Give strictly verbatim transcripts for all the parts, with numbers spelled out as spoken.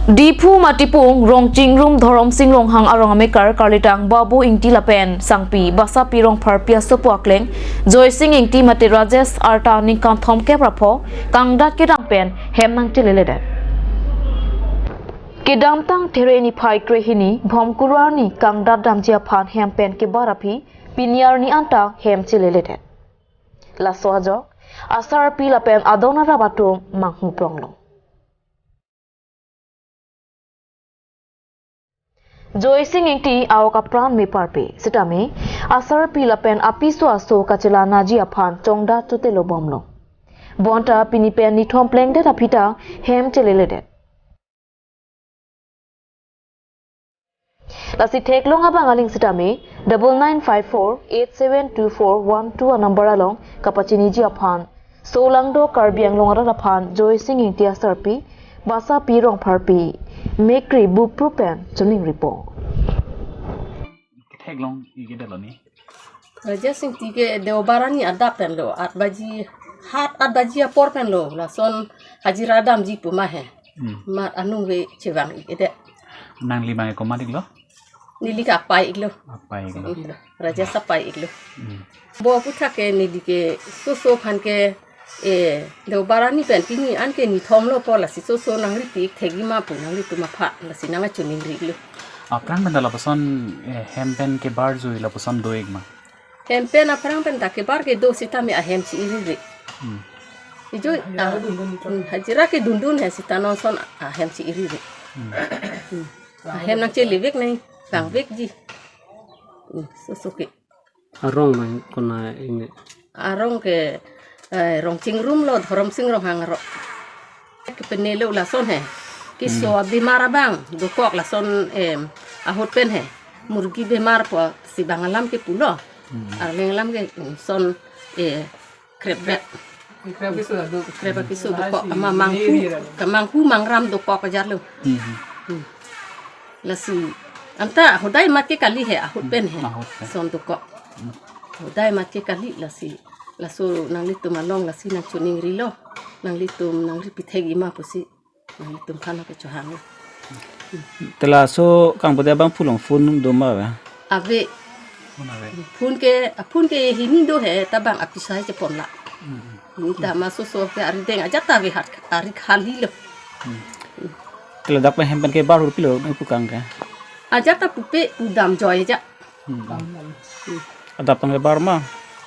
Diphu Matipung Rongchingrum Dhoromsing Ronghang arong amekar karlitang Babu Ingti lapen sangpi Basapi Rongpharpi asopo akleng Joysing Ingti mate Rajesh arta ningkan thomkep ra pho kangdat kedam pen hem nangcheleledet. Kedamtang There niphai krehini Bhomkuru arni kangdat damji aphan hem pen kebar aphi pini arni anta hem cheleledet. Laso ajok asarpi lapen adon arap atum manghu pronglo. Joysing Ingti aok apran me parpe sitame asarpi lapen apiso aso kachelanaji aphan chongdat chotelo bomlo. Bonta pini pen nithom plengdet aphi ta hem cheleledet. Lasi theklong abang aling sitame double nine five four eight seven two four one two anumber along kapachiniji aphan Solangdo Karbi Anglong arat aphan Joysing Ingti asarpi Basapi Rongpharpi mekri bupru pen choningripo. Theklong ike delo ni. Rajesh Ingti ke Deobar arni adap pen lo, at baji, hat at baji apor pen lo, lason hajira damji pu ma he. Hmm. Mat anung ve chevang ik ede. Nangli bang eko mat iklo? Neli ke apai iklo. Apai iklo. Rajesh apai iklo. Hmm. Bo aputhak ke neli ke soso aphan ke, eh, Deobar arni pen pini an ke nithom lo po, lasi soso nangripi ik thekji ma pu nanglitum aphan, lasi nangchoningri iklo. Aphrang pen ta lapuson, eh, hem pen kebar jui lapuson do ik ma? Hem pen aphrang pen ta kebar kedo sitame ahem si iri ri. Hmm. Ijui, ah, hmm, hajira ke dundun he sita non son ahem si iri ri. Hmm. Hmm. Ahem nangchelevek nai, vangvekji. Hmm, soso ke. Arong bang kona ini. Arong ke, eh, Rongchingrum lo, Dhoromsing Ronghang arong. Kepene lo lason he. Keso, hmm, abemar abang dokok lason, em, ahut pen he. Murgi bemar po si bang alam ke pulo. Hmm. Arleng alam ke, mm, son, eh, krep bek. Krep keso do. Krep keso dokok. Ama manghu, ke manghu mangram dokok ajar lo. Hmm. Hmm. Lasi anta hodai mat ke kali he, ahut pen he. Ahut pen. Son dokok. Hmm. Hodai mat ke kali lasi. Laso nanglitum along lasi nangchoningrilo. Nanglitum nangripi thekji ma pusi nanglitum aphan nangkechohang. Te laso kangpade abang phulong phone do ma ba? Ave. Phone ave. Phone ke, phone ke hini do he, ta bang apisai chepon la. Hmm, hmm. Ni ta ma soso ke arideng ajat ta ave hat, ari khali lo. Hmm. Te ladak pen hem pen kebar hurpi lo, nang pukang ke? Ajat ta pupe, pudam joi aja. Hmm. Adap tang kebar ma?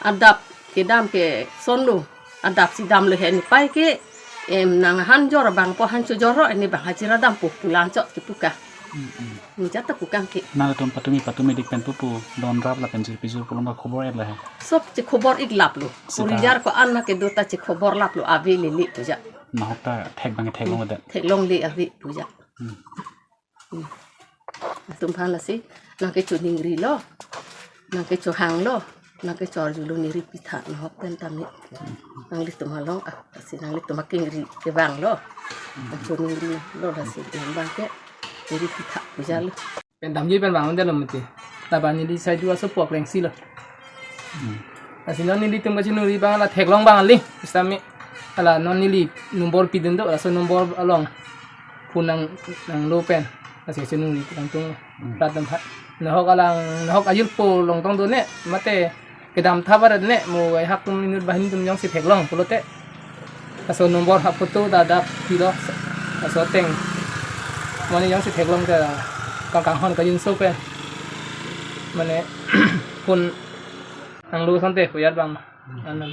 Adap kedam ke son lo. Adap si dam lo he ni pai ke, em, nang han jor bang po han chojor ro ni bang hajira dam po pulang chot kepu ka. Hmm, hmm. Ni jat ta pukang ke. Nangtum patumi patumi dik pen pupu don rap lapen jirpi jur pulo ma khobor et la he. Sob chekhobor ik lap lo. Sita. Purijar ko-an ma kedo ta chekhobor lap lo ave lele pu ja. Nahok ta thek bang theklongledet. Theklongle ave pu ja. Hmm. Hmm. Atum aphan lasi nangkechoningrilo, nangkechohanglo, nangkechorjulo, neri pitha nahok pen tame. Nanglitum along, ah, lasi nanglitum akengri kevanglo. Nangchoningrilo lasi nang bang ke neri pitha pu ja lo. Pen damji pen bang undelo mati. Laban neli sai dua sopo akleng si lo. Hmm. Lasi non nelitum kachiningri bang la theklong bang aling. Sitame ala non neli nombor pidun do, laso nombor along phone nang, nanglo pen. Lasi chiningri tangtung. Hmm. Prat dam phat. Nahok alang, nahok ajulpo longtong do ne, mate kedam thabar ne, mo ai hak tum inut bahin tum jongsi theklong pulote. Laso nombor ha photo ta dak pilo, laso ateng. Mane jongsi theklong ta kang kanghon kajinso pen. Mane phone nanglo sante pu jat bang. Anam.